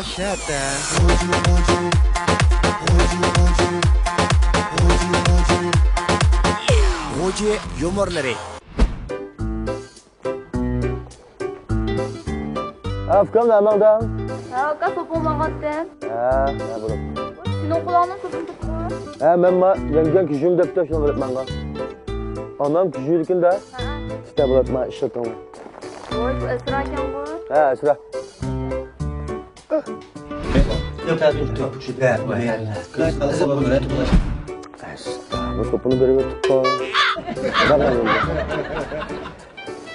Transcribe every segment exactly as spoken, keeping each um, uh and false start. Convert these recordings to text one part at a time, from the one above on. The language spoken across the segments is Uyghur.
شەتە. غوجى يۇمۇرلىرى. ئۇكام، نەمەڭدە؟ ھە، ئاكا، سوپۇڭ ماڭاتتىم. ھە، نە بولۇپ؟ سېنىڭ قولۇڭنىڭ سوپۇن تۇتقۇ. ھە، مەن ما يەڭگەم كۈجۈم دەپتۇ، شۇنى بىلىپ ماڭغان. ئانام كۈجۈيدىكىن-دە. ھە. ئىشتە بولۇپ ما ئىشلىتىڭ. ۋاي، بۇ ئەسرا ئىكەنغۇ. ھە، ئەسرا. بۇ سوپۇنى بېرىۋېتىپقۇ.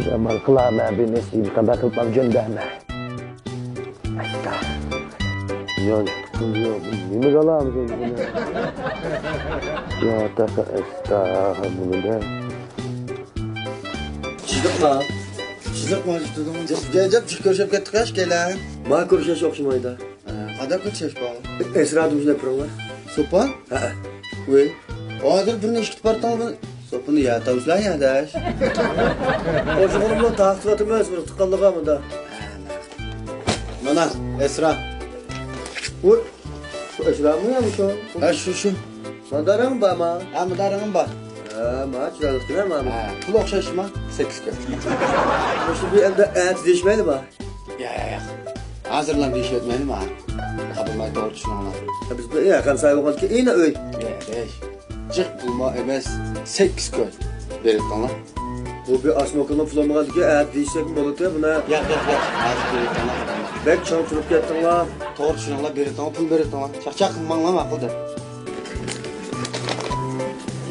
ئەمما قىلامەن بىر نېسىپ، قانداق قىلىپ جۆندەمەن. ياق، ياق، نېمىگە ئالامىز بۇنى؟ يا تاقا ئەستا بۇنى-دە. چىزىقما. چىزىقما، چىزىقما. جىق، جىق، جىق كۆرۈشۈپ كەتتۇق يا، ئىككىيلەن. ما كۆرۈشۈش ئوخشىمايدۇ. ھە، قانداق كۆرۈشۈش بۇ؟ ئەسرادىن شۇنداق بىرىڭلار. سوپا؟ ھە. ۋەي. ھازىر بىرنى ئىشقىتىپ بارتىڭ، بۇ سوپىنى يا تاۋسىلا يا داش. قوشۇغىنىمنى تارتىۋاتىمىز، بىر تۇغقانلىقى مۇندا. مانا، ئەسرا. ۋۇي. شۇ ئەسرامۇ يا مۇشۇ؟ ھە، شۇ، شۇ. مادارىڭ بارما؟ ھە، مادارىڭىم بار. ھە، ما چىرايلىق دېمە، ما. ھە، پۇل ئوخشاشما؟ سەككىز كۆپ. مۇشۇ بىر ئەمدى ئەتە دېيىشمەيلىما؟ ياق، ياق، ياق. ھازىرلا دېيىشىۋەتمەيلىما؟ خاپىماي توغرا چۈشىنىڭلار. ھە، بىز بىر ياقان سايە بولغاندىكىن ئەينى ئۆي. ياق، دەش. جىق پۇلما ئەمەس، سەككىز كوي. بېرىپ تۇرۇڭلار. بۇ بىر ئاسماكىنىڭ پۇلى بولمىغاندىكىن ئەتە دېيىشسەكمۇ بولىدۇ بۇنى. ياق، ياق، ياق. ھازىر بېرىپ تۇرۇڭلار. بەك چاڭ تۇرۇپ كەتتىڭلار. توغرا چۈشىنىڭلار، بېرىپ تۇرۇڭلار، پۇل بېرىپ تۇرۇڭلار. چاقچاق قىلماڭلار، ماقۇل دەپ.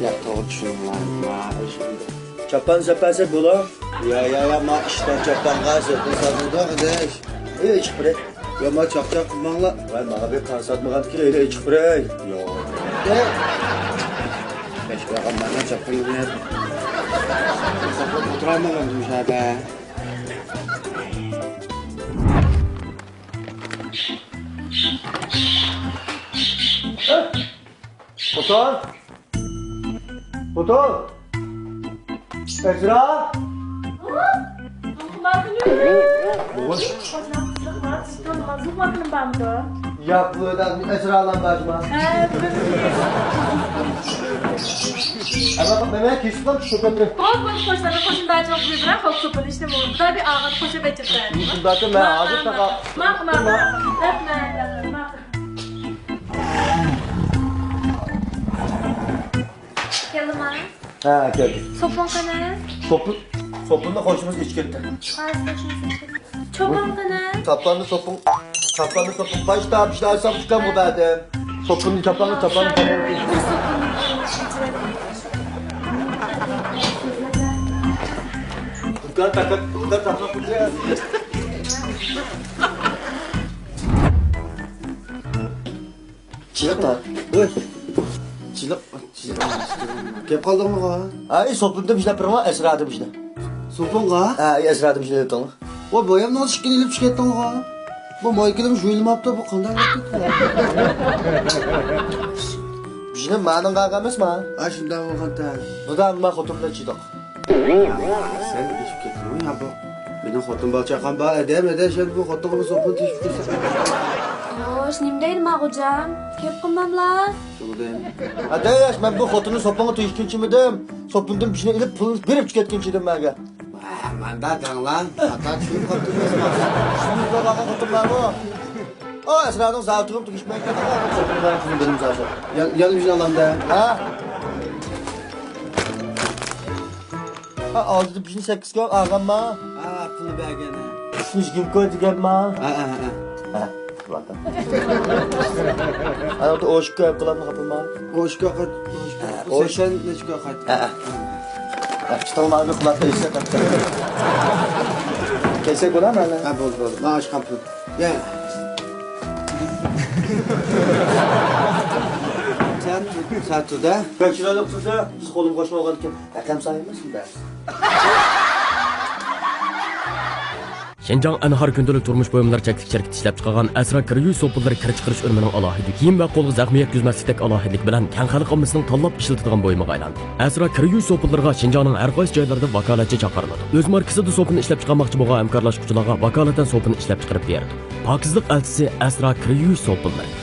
ياق، توغرا چۈشىنىڭلار. ما، ئىش. چاپان سەپەسە بولا. يا، يا، يا، ما ئىشتا چاپانغا سەپەسە بولا، ئاداش. ئەي، چىقىپ بېرەي. يا، ما چاقچاق قىلماڭلار. ۋاي، ماڭا بىر قارا ساتمىغاندىكىن، ئەيلە، چىقىپ بېرەي. ياق. ئەي. بەش بەرگەن مانا چاپان يەپ. ساقلاپ ئولتۇرايمەن مەن مۇشۇ يەردە. خوتۇن! خوتۇن! ئەزرا! ياق، بۇ يەردە ئەزرالار بارمۇ؟ ھە، بىر. ئەمما مەن كېسىپ قالدىم شۇ كۆپرەك. بولدى، بولدى، قوشنىلارنى قوشنىدارچىلىق بىلەن خەلق سوپىنى ئىشلىمەيدۇ. بۇلار بىر ئاغىنە قوشۇپ ئېچىپ بەردى. شۇنداكى مەن ھازىر تاقا. ماقۇل، ماقۇل. رەھمەت، رەھمەت، ماقۇل. كەلدىما؟ ھە، كەلدىم. سوپۇن قانا؟ سوپۇن، سوپۇننى قوشنىمىز ئىچىپ كەتتى. قايسى قوشنىمىز ئىچىپ كەتتى؟ چاپان قانا؟ چاپاننى سوپۇن، چاپاننى سوپۇن. باش تاپىشتا ساپ ئۇكامغا بەردىم. سوپۇننى، چاپاننى، چاپاننى، چاپاننى. بىر سوپۇن. دۇكان تاقاپ، دۇكان تاقاپ. چىلىقما؟ ۋوي. چىلىق، چىلىق. كەپ قالدىڭمىغا؟ ھە، ئى، سوپۇندا بىشلەپ بېرىڭلار، ئەسرادىم بىشلەپ. سوپۇنغا؟ ھە، ئى، ئەسرادىم بىشلەپ ئېتىڭلار. ۋوي، بايام نالىشكىنى ئېلىپ چىقىپ كەتتىڭغا. بۇ مايكىلىم جۇيلىماپتۇ، بۇ قانداق بولۇپ كەتتى؟ بىشنى مانىڭغا ئەمەسما؟ ھە، شۇنداق بولغانتى. بۇدا ما خوتۇن بىلەن چىداق. سەن ئېشىپ كەتتىڭمۇ يا بۇ؟ مېنىڭ خوتۇن بالا چاقام بار، ئەدەم، ئەدەم، سەن بۇ خوتۇنغا بۇ سوپۇن تېشىپ كەتسەڭ. خوش، نېمە دەيدۇ ما غوجام؟ كەپ قىلماملا؟ شۇڭا دەيمەن. ئەدەش، مەن بۇ خوتۇننى سوپۇنغا تېشىپ كەتكۈنچىمىدىم؟ سوپۇندىن بىشنى ئېلىپ، پۇلنى بېرىپ كەتكۈنچىدىم مەنگە. ھە، مانداق دەڭلار. خاتا چۈشىنىپ قاپتىمىز. چۈشىنىپ قالغان خوتۇنلارغۇ. ئا، ئەسرانىڭ زاۋۇتىغىمۇ تېگىشمەي كەتتى. يەنە، يەنە بىر ئالامدا. ھە؟ ھە، ئالدىدا بىشنى سەككىز كوي ئالغانما؟ ھە، پۇلنى بەرگەن. ئۈچنى يىگىرمە كوي دېگەنما؟ ھە، ھە، ھە. ھە، بۇلاردا. ئانا ئوشۇق كوي قىلامدۇ خاپىما؟ ئوشۇق كوي، ئوشۇق كوي. ھە، ئوش- سەكسەن نەچچە كوي قايتتى. ھە، ھە. ھە، چىتىڭلارنى قۇلاققا ئېيتسا قايتتى. كەلسەك بولامۇ ھەلە؟ ھە، بولدى، بولدى. مانا ئاشقان پۇل. يا. سەن ساتىدە. بەك چىرايلىق تۇرسا، بىز قولۇم قوشمىغان ئىكەن. رەقەم سايىمىز بەس. شىنجاڭ ئەنھار كۈندىلىك تۇرمۇش بۇيۇملىرى چەكلىك شىركىتى ئىشلەپچىقارغان ئەسرا كىر يۇيۇش سوپۇنلىرى كىر چىقىرىش ئۈنۈمىنىڭ ئالاھىدىلىكى، كىيىم ۋە قولغا زەخمە يەتكۈزمەسلىكتەك ئالاھىدىلىكى بىلەن كەڭ خەلق ئاممىسىنىڭ تاللاپ ئىشلىتىدىغان بۇيۇمىغا ئايلاندى. ئەسرا كىر يۇيۇش سوپۇنلىرىغا شىنجاڭنىڭ ھەر قايسى جايلىرىدا ۋاكالەتچى چاقىرىلىدۇ. ئۆز ماركىسىدا سوپۇن ئىشلەپچىقارماقچى بولغان ھەمكارلاشقۇچىلارغا ۋاكالىتەن سوپۇن ئىشلەپچىقىرىپ بېرىدۇ. پاكىزلىق ئەلچىسى ئەسرا كىر يۇيۇش سوپۇنلىرى.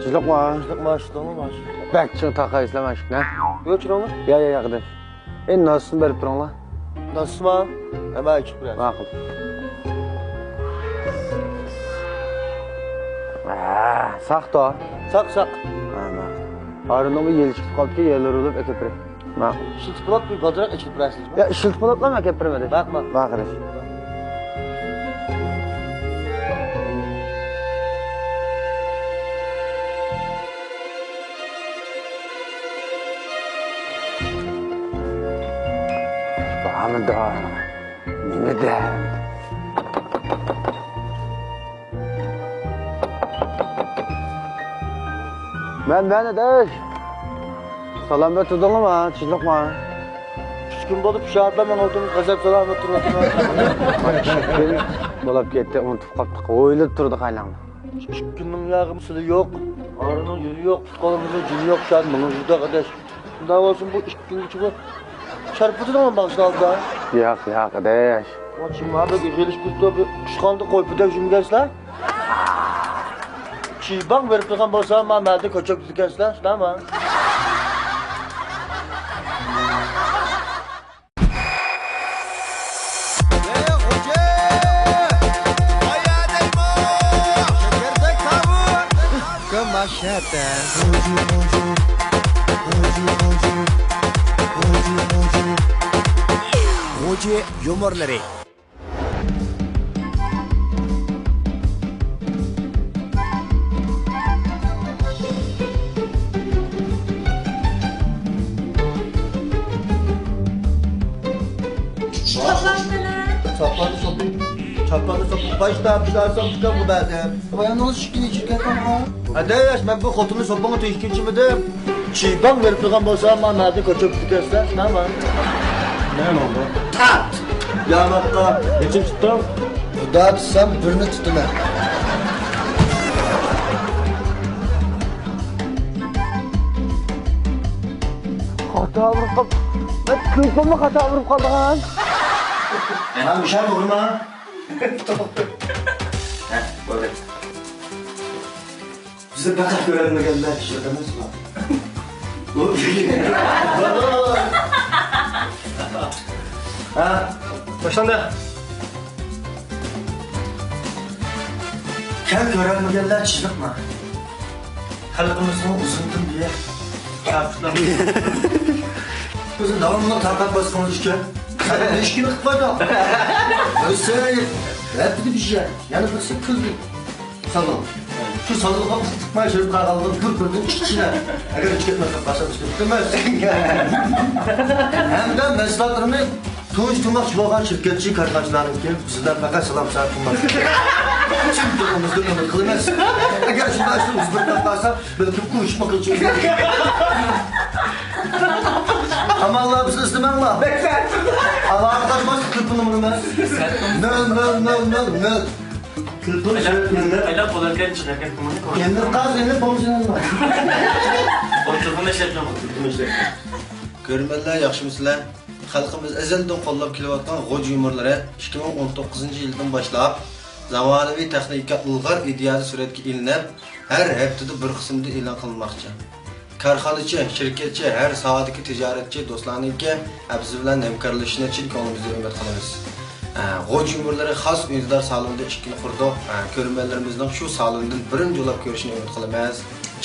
تۇزلۇقما؟ تۇزلۇقما، شۇنداقمۇ ماش؟ بەك چىڭ تاقايسىلەر مانا شۇ، ھە؟ يوق، چىراڭلار. يا، يا، يا، قېدىم. ئەي، نانسىنى بېرىپ تۇرۇڭلار. نانسىما؟ ھە، مانا ئىچىپ بېرەي. ماقۇل. ھە، ساقتا. ساق، ساق. ھە، ماقۇل. ھارۇننىڭ بىر يېلى چىقىپ قاپتىكەن، يەرلىرى بولۇپ ئەكەپ بېرەي. ماقۇل. ئىشلىتىپ بولۇپ، بىر بالدۇراق ئېچىلىپ بېرەسىزمۇ؟ يا، ئىشلىتىپ بولۇپلا ئەكەپ بېرىمەن. ماقۇل. ماقۇل. بارمىدا؟ نېمىدە؟ مەن، مەن ئاداش. سالامەت تۇردۇڭلارمۇ؟ تىنچلىقمۇ؟ ئۈچ كۈن بولدى، شاھىتلار مەن ئولتۇرۇپ غەزەپ سالامەت تۇرۇۋاتىمەن. ئىككى كۈن بولۇپ كەتتى، ئۇنتۇپ قاپتۇق. ئويلاپ تۇردۇق ئايلاڭنى. ئىككى كۈننىڭ ياغى سىلى يوق. ئارىنىڭ يۈزى يوق، پۇت-قولىمىزنىڭ جېنى يوق، شاھىت مېنىڭ يۈزىدە ئاداش. شۇنداق بولسۇن، بۇ ئىككى كۈنگىچە بۇ شارپىدىنىڭ باشىنى ئالدى. ياق، ياق، ئاداش. شۇڭا بەك يىغىلىشىپ كېتىپتۇ، بىر ئۇچقاندا قوي پىدەك جۈمگەنسىلەر. چىباڭ بېرىپ تۇرغان بولسا، ما مەدە كۆچۈپ كېتىدىكەنسىلەر، شۇنداقمۇ؟ غۇجى يۇمۇرلىرى. چاپاننى سوپۇپ، چاپاننى سوپۇپ، باشلاپ، باشلارسام تۇتام بۇ بەزەن. بايانىڭىز ئىككىنى ئىچىپ كەتمەڭ. ئاداش، مەن بۇ خوتۇننى سوپۇڭغا تېگىشكىنچىمىدىم؟ چىباڭ بېرىپ تۇرغان بولسا، ما مەدە كۆچۈپ كېتىسىلەر، شۇنداقمۇ؟ نېمە بولدى؟ تارت! ياماققا. نېچىنچى تۇتتۇڭ؟ خۇدا تۇتسام، بىرنى تۇتىمەن. خاتا ئۇرۇپ قال-، مەن كۈلكۈممۇ خاتا ئۇرۇپ قالىدىغان؟ مانا مۇشۇ ئۇرما. ھە، بولدى. بىزنى پەقەت كۆرەلمىگەنلەر كىشىلىك ئەمەس بۇ. ھە، باشلاندى. كەم كۆرەلمىگەنلەر چىلىقما. خەلقىمىزنىڭ ئۇزۇندىن بېرى شاپۇتلار. بىزنى داۋاملىق تارقاپ باسقىنىڭىز ئۈچۈن. ھەر ئىشكىنى قىلىپ قويدۇق. بىرسى ھەپتىدە بىر يەر، يەنە بىرسى كۈندە. سالون. شۇ سالونغا ئۇتۇقماي كىرىپ قالغانلىقىم بىر-بىردىن ئىچىلە. ئەگەر ئىچىپ كەتمەسەم، قاسام ئىچىپ كېتىمەن. ھەمدە مەھسۇلاتلىرىنى تونۇش تۇرماقچى بولغان شىركەتچى، كارخانىچىلارنىڭكى بىزدىن پەقەت سالام ساۋات قىلماس. چىن تۇرقىمىزدىن ئۈمىد قىلىمىز. ئەگەر شۇنداق ئىشلار يۈز بېرىپ قالسا، بەلكىم ئۇيۇشما قىلىشىمىز مۇمكىن. ئامانلا بىزنى ئىزدىمەڭلار. ئالاقە قاچماس، تېلېفوننى ئۇرىمەن. نۆل، نۆل، نۆل، نۆل، نۆل. تېلېفون ئىشلەپ، ئەيلەپ بولاركەن، چىقاركەن تېلېفوننى. ئەمدى قاز ئېلىپ بولمىسۇن. ئۇ تېلېفون ئىشلەپ، تېلېفون ئىشلەپ. كۆرۈرمەنلەر، ياخشىمۇسىلەر؟ خەلقىمىز ئەزەلدىن قوللاپ كېلىۋاتقان غوجا يۇمۇرلىرى ئىككى مىڭ ئون توققۇزىنچى يىلدىن باشلاپ زامانىۋى تېخنىكا ئىلغار ئىدىيەدە سۈرەتكە ئېلىنىپ، ھەر ھەپتىدە بىر قىسىمدا ئېلان قىلىنماقچى. كارخانىچى، شىركەتچى، ھەر ساھەدىكى تىجارەتچى دوستلارنىڭكى بىز بىلەن ھەمكارلىشىشىنى چىن كۆڭلىمىزدىن ئۈمىد قىلىمىز. ئە، غوجا يۇمۇرلىرى خاس ئۈندىدار سالونىدا ئىشىكىنى قۇردۇق. ئە، كۆرۈرمەنلىرىمىزنىڭ شۇ سالوندىن بىرىنچى بولاپ كۆرۈشىنى ئۈمىد قىلىمىز.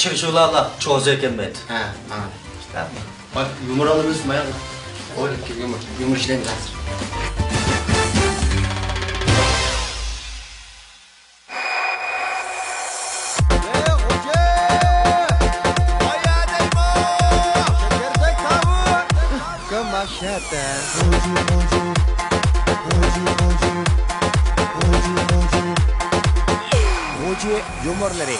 چىرشۇلارلا چوزى ئەكەلمەيدۇ. ھە، ھە. ئىشلەپمۇ؟ باش يۇمۇر ئالىمىز، ماياق. ئوي، يۇمۇر، يۇمۇر ئىشلەيمىز ھازىر. كۆماشەتە. غۇجى يۇمۇرلىرى.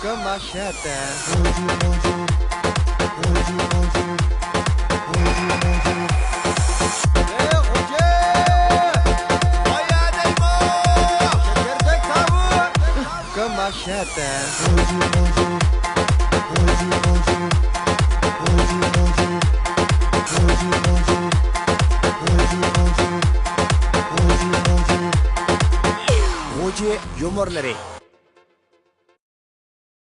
كماشاتە. كماشاتە. غۇجى يۇمۇرلىرى.